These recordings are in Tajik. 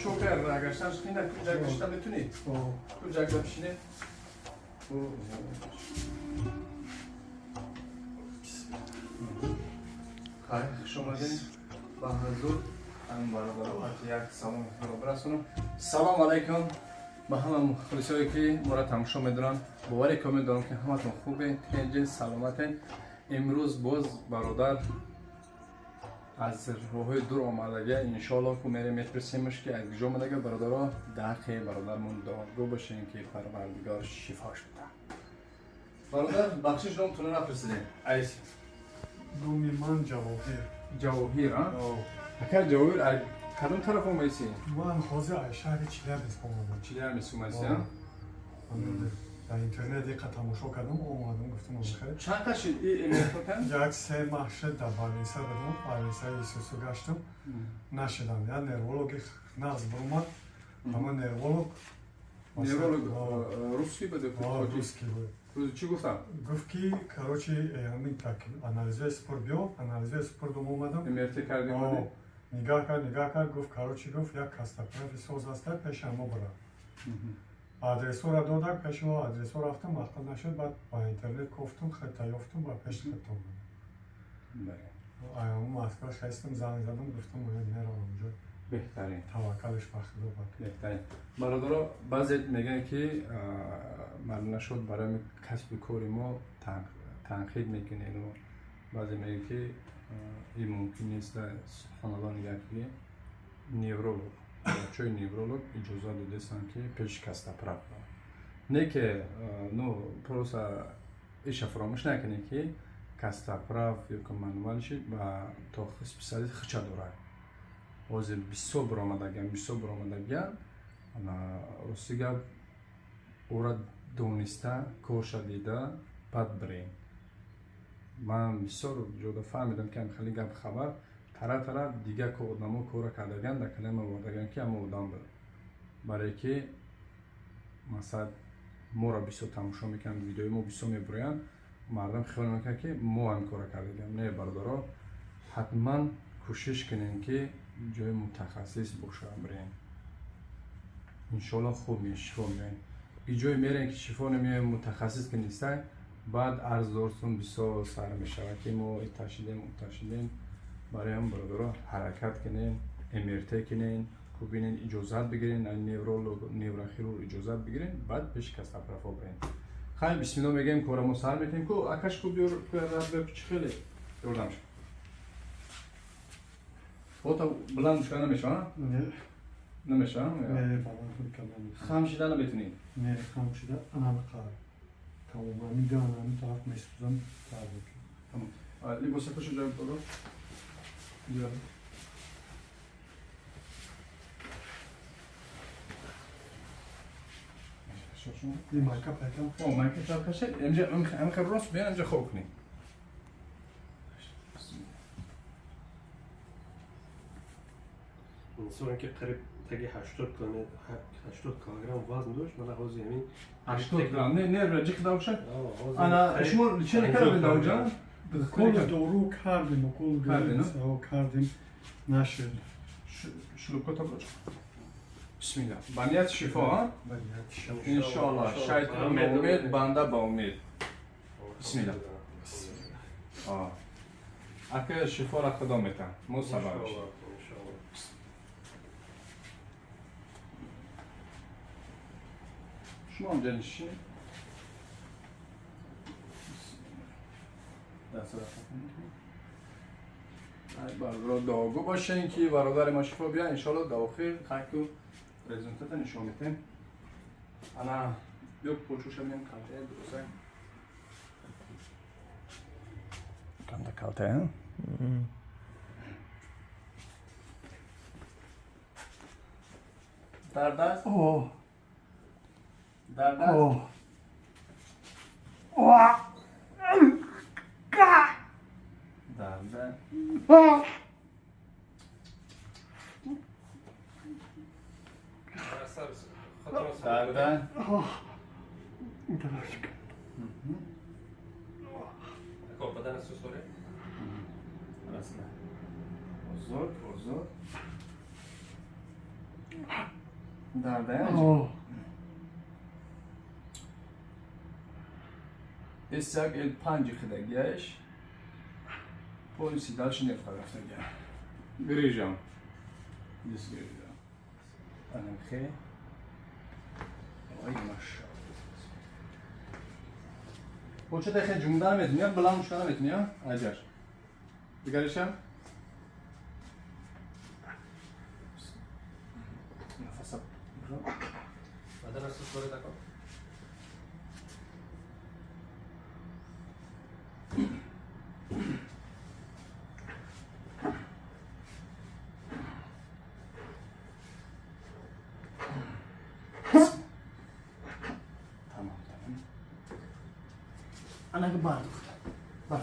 Чокер агаштан шина куҷа гашта метунӣ? Куҷа гапшине? Хай, хуш омадед ба ҳузур. Ҳамин бародаро як салом худро бирасонам. Салом алайкум ба ҳама мухлисое ки моро тамошо медоранд. Боваре комил дорам ки ҳаматон хубе, тинҷе, саломатен. Имрӯз боз бародар аз роҳҳои дур омадага, иншоалло ку мерем мепурсемш ки аз куҷо омадага. Бародаро, дар ҳаққи бародармон дуогӯ бошем ки Парвардигор шифош бидиҳад. Бародар, бахшиш, номтонро напурсидем. Айс? Номи ман Ҷавоҳир. Ҷавоҳир, а? Ака Ҷавоҳир, аз кадом тараф омадисӣ? Ман ҳозир аз шаҳри Челябинск омадам. Челябинск омадисӣ, а? Дар интернет яқа тамошо кардам, омадам, гуфтам хел. Чанд қад шуд МРТ? Як 3 маҳ шуд, дар больница будам, больницаи Исусу гаштам, нашидам. Як неврологи нағз биромад, ҳама невролог. Невролог русский буд? Русский буд. Чӣ гуфтам? Гуфт ки, короче, ҳамин так анализои супур биё, анализои супурдум, омадам. МРТ кардем? Нигаҳ кард, нигаҳ кард, гуфт, короче, гуфт, як костоправи соз аста, пеши ҳамо бира. Адресҳоро додак, пеши мо адресҳо рафтам, мақбул нашуд, баъд ба интернет кофтум, хета ёфтум, ба пеши хета омадам. Москва хестам, занг задам, гуфтам, меравам онҷо. Беҳтарин. Таваккалш ба Худо. Беҳтарин. Бародаро, баъзе мегӯянд ки маълум нашуд, барои касби кори мо танқид мекунед, баъзе мегӯянд ки ин мумкин нест. Субҳоналло, нигоҳ ки невролог, врачои невролог иҷозат додастанд ки пеши костоправ. Не ки, ну, просто иша фаромӯш накунед ки костоправ ё ки мануальщик ба то специалист хича дорад. Ҳозир бисёр баромадагиам, бисёр баромадагиам. Рости гап, ӯра дониста, корша дида, баъд бирем. Ман бисёр ҷода фаҳмидам ки хеле гап хабар тара тара дигар одамо кора кардаган, дар калима овардаган ки ҳама одам буд, барое ки масалан моро бисёр тамошо мекунанд, видеои мо бисёр мебуроянд, мардам хиёл мекунад ки мо ҳам кора кардагиам. Не, бародаро, ҳатман кӯшиш кунем ки ҷои мутахассис боша бирем. Иншоалло, хуб шифо меоем. И ҷое мерем ки шифо намеоем, мутахассис ки нистай, баъд арз дорсун бисёр сар мешавад ки мо иташидем, уташидем. Барои ҳам, бародаро, ҳаракат кунем, МРТ кунен, кубинен, иҷозат бигирен, невролог, неврохирург иҷозат бигирен, баъд пеши костоправҳо бирен. Хай, бисмилло мегӯем, корамо сар мекунем. Ку акаш ку биёр, чӣ хеле ёрдам шуд. Фото баланд шуда намешава? Намешава? Хам шида наметунӣ? Не, хам шида анақа тамом, ҳамин ҳамин тараф месӯзам. Тамом, либосакашо ҷавоб додо. Yeah. Майка пайка. О, майка каше. Инҷа амхе рост биён, инҷа хоб кунӣ. Инсоне ки қариб таги 80 километр, 80 килограмм вазн дошт, мана ҳозир ҳамин 80 грамм. Не, не, ҷиқ давша. Ана шумо чӣ кардед давҷа? Укол дору кардем, укол кардем, нашуд. Шлюпка табоч. Бисмилла. Ба ният шифо, а? Иншоалло, шайтон ба умед, банда ба умед. Бисмилла. Ака, шифоро Худо метам. Мо сабаб. Шумо ҳам ҷанишин. Даст бародаро, дуогӯ бошен ки бародари мо шифо бия, иншоалло. Дар охир хайку результата нишон медиҳем. Ана биё, почуша меем, калтая дуруса. Канда калтая? Дард аст? Дард аст? Дард. Дард. Бадан сус доред? Расла. Озод, озод. Дарда? S1 L5 хидагияш. Полиси дальше нерв рафтагия. Грижам. Здесь грижа. Анхе. Ой, машаллах. Почета хе ҷумда наметунӣ, баланд шуда наметунӣ, аҷаш. Дигаришам? Нафаса. Бадан аз суст тако. Tamam, tamam. Анаги бардохта. Бар.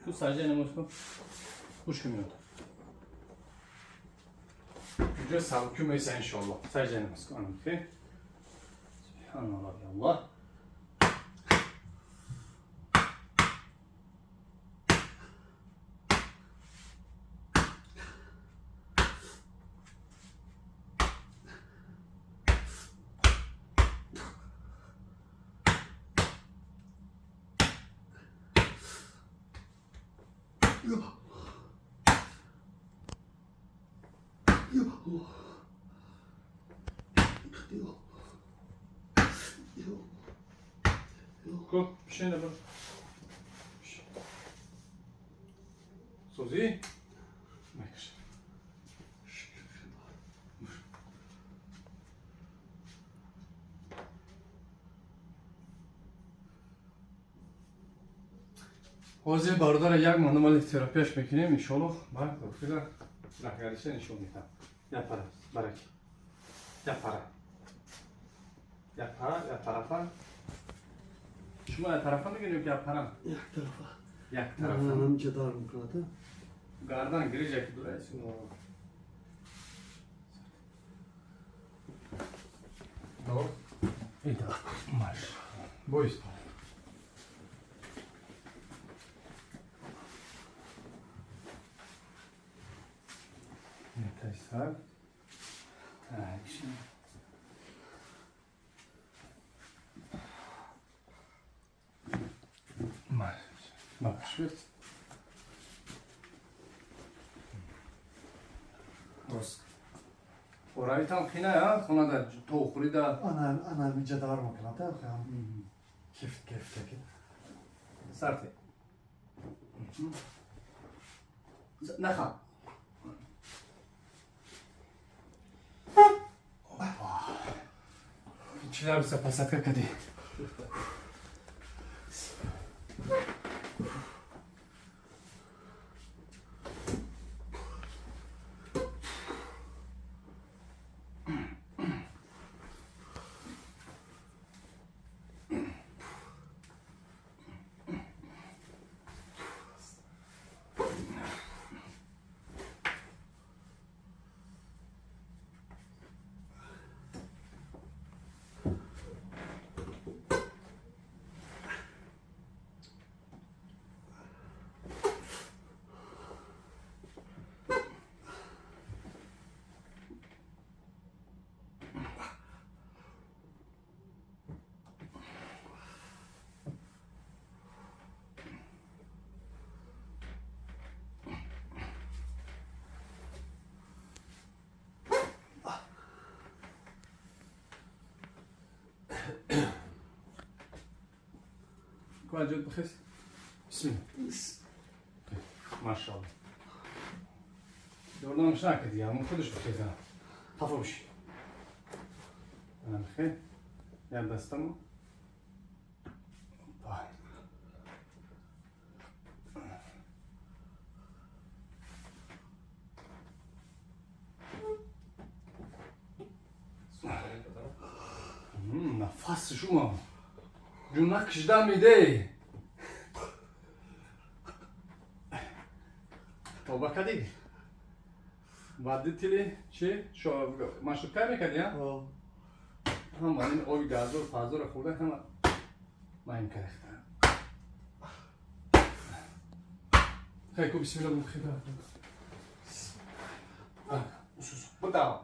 Ту сажда намоз кун. Хуш меояд. Инҷо савкю меса иншоаллоҳ. Сажда намоз кун. Анхе. Субҳаналлоҳ я Аллоҳ. Ку, пиши на бр. Сӯзӣ? Мекаш. Ҳозир бародара як манумали терапияш мекунем, иншоаллоҳ, ба дохила раҳгариша нишон медиҳам. Як пара, бараки. Як пара. Як пара, як тарафа. Шумо як тарафа мегиред ё ки як пара? Як тарафа. Як тарафа. Ҳамча дар мекунад. Гардан грижа ки дорад, Дор. Ида, маш. Бойс. Так. Так. Маш. Маш. Рост. Оравитам қина, хонада то хӯрида. Ана ана инҷа дар мекунад, кифт кифт ки. Сарте. Наха. Чилабиса посадка кади. Куаҷот бихез. Бисмилла. Машалло. Ёрдамаш накард дига, ҳамон худаш бихеза. Хафа биши. Хе. Як дастамо. Нафаси шумо. Ҷуна кишида миде. Тавба кардӣ? Водители чи? Маршрутка мекардӣ, а? Ҳама ин оби газор, фазора хӯрда, ҳама маим карахта. Хай ку бисмилла бу хида. Буда.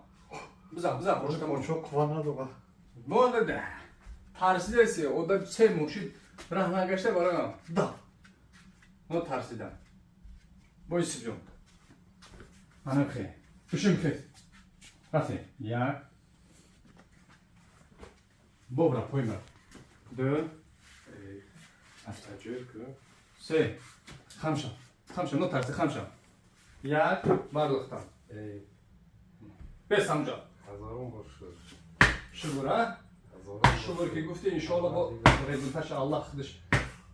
Бизан, бизан, Ош бошка. Почо қувва надора. Вода. Тарсидаси, одам се мошин раҳ нагашта барам. Да. Но тарсидам. Бойси ҷон. Ана хе. Бишин хе. Рафтем. Як. Бобра пойма. Ду. Таҷир ку. Се. Хамша. Хамша, но тарси, хамша. Як. Бардохтам. Бес ҳамҷа. Ҳазорон бор шуд. Шукр, а? Ҳазорон бор Шукр ки гуфти, иншоалло бо результатша Аллах худаш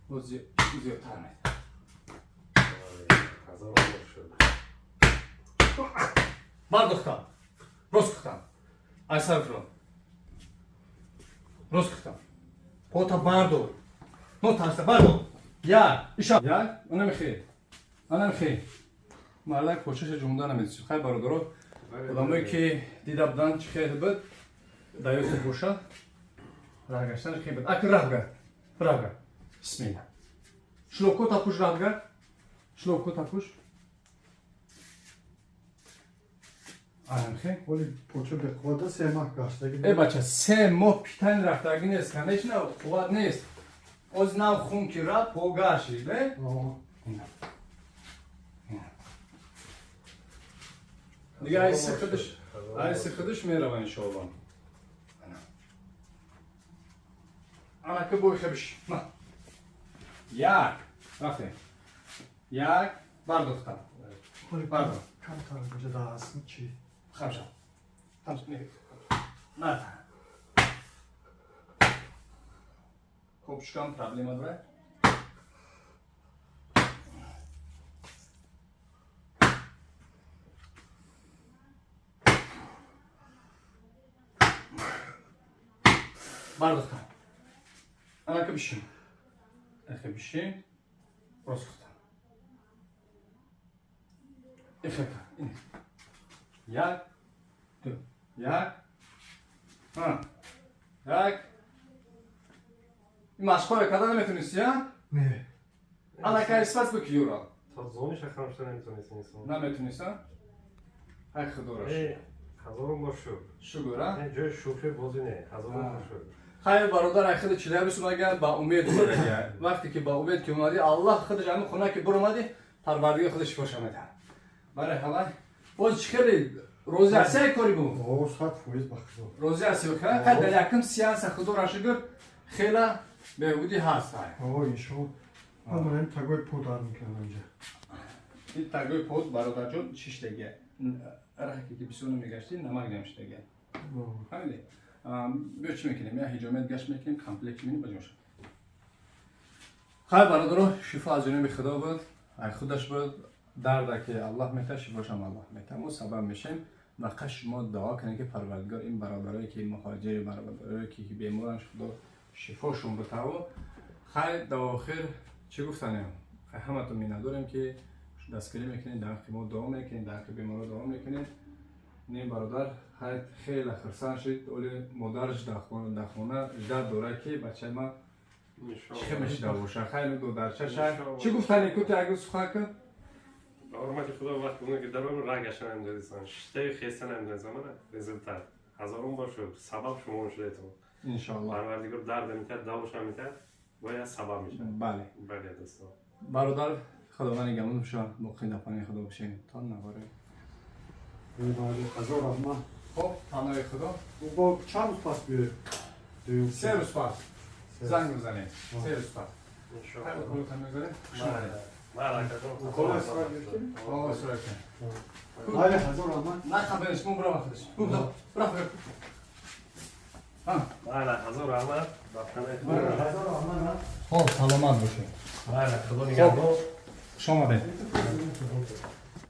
боз зиёдтар медиҳад. Ҳазорон бор шуд. Бардохтам. Рост кухтам. Айсар фирон. Рост кухтам. Пота бардор. Но тарса бардор. Як. Иша. Як. Ана мехе. Ана мехе. Мардак почаша ҷумда намедисӣ. Хай бародаро, одамое ки дида буданд чӣ хел буд, дар ёдтон боша. Раҳ гаштан хел буд. Аки раҳ гард. Раҳ гард. Бисмилла. Шлопко тапуш раҳ гард. Шлопко тапуш. Ана мехе. Оли почо беқуввата се маҳ гаштаги. Э бача, 3 моҳ питани рафтагӣ нест, конечно, қувват нест. Оз нав хун ки рафт, по гаши, не? Дига айси худаш, айси худаш мерава иншоалло. Ана ки бой хебиш. На. Як. Рафтем. Як. Бардохтам. Бардор. Камтар инҷа дар асл чи? Хамша. Хамша. Не. На. Копчикам проблема дорад? Бардохтам. Анака бишин. Эхе бишин. Рост кухтам. Эхе ин. Як. Ду. Як. Ҳа. Як. Ин машқҳоро карда наметонисти, а? Не. Анака исфас бу ки юра. То зониша хамшта наметонист инсон. Наметонист, а? Ҳай худораш. Ҳазорон бор шуд. Шукр, а? Не, ҷои шӯхӣ бозӣ не. Ҳазорон бор шуд. Хайр бародар, ай худи чилябис омага ба умед омадагия. Вақте ки ба умед ки омадӣ, Аллоҳ худаш ҳамин хона ки биромадӣ, Парвардигор худаш шифоша медиҳад. Барои ҳамай боз чӣ хеле розӣ ҳастӣ ай кори бу? О, 100% ба худо. Розӣ ҳастӣ ха? Хай дар якум сеанса худоро шукр хела беҳбудӣ ҳаст ай. О, иншоалло. Ман ҳам тагои по дар мекунам инҷа. Ин тагои под бародарҷон чиштагия. Раҳке ки бисёр намегаштӣ, намак намиштагия. Фаҳмидӣ? Биё чӣ мекунем? Я ҳиҷомат гашт мекунем, комплект мекунем ба ҷоша. Хайр бародаро, шифо аз ҷониби Худо буд, ай худаш буд. Дарда ки Аллоҳ метаҳад, шифошам Аллоҳ метаҳад. Мо сабаб мешем ва қаш шумо дуо кунем ки Парвардигор ин бародарое ки муҳоҷир, бародарое ки беморанд, Худо шифошон битаву. Хайр, дар охир чӣ гуфтанем? Хай ҳаматон миннатдорем ки дастгирӣ мекунед, дар ҳаққи мо дуо мекунед, дар ҳаққи беморо дуо мекунед. Не бародар, хайр хеле хурсанд шуд. Оли модараш дар хона ждат дорад ки бачаи ман чӣ мешида бошад. Хайр додарчаша. Чӣ гуфтани ку ту як сухан кун? Ба ҳурмати Худо вақт оне ки даром рагаша намедонистам, шиштаи хеста намедонистам. Мана результат. Ҳазорон бор шуд. Сабаб шумо шудетон. Иншоалло. Парвардигор дард метиҳад, давоша метиҳад, бояд сабаб мешавад. Бале. Бале, дӯстон. Бародар, Худованд нигаҳбон бошад. Боқӣ дар паноҳи Худо бошед. То навора. Ҳазор раҳмат. Хоб, паноҳи Худо. Бо чанд рӯз пас биёед? 3 рӯз пас. Занг бизанед. 3 рӯз пас. Иншоаллоҳ. Уколатон мегузарем. Хуш омадед. Майли, акаҷон. Укол сурат гирифтем? О, сурат. Майли, ҳазор раҳмат. На хабариш, мон бирава худаш. Бирав. Майли, ҳазор раҳмат. Ба паноҳи Худо. Ҳазор раҳмат. Хоб, саломат бошед. Майли, Худо нигаҳбон. Хуш омадед.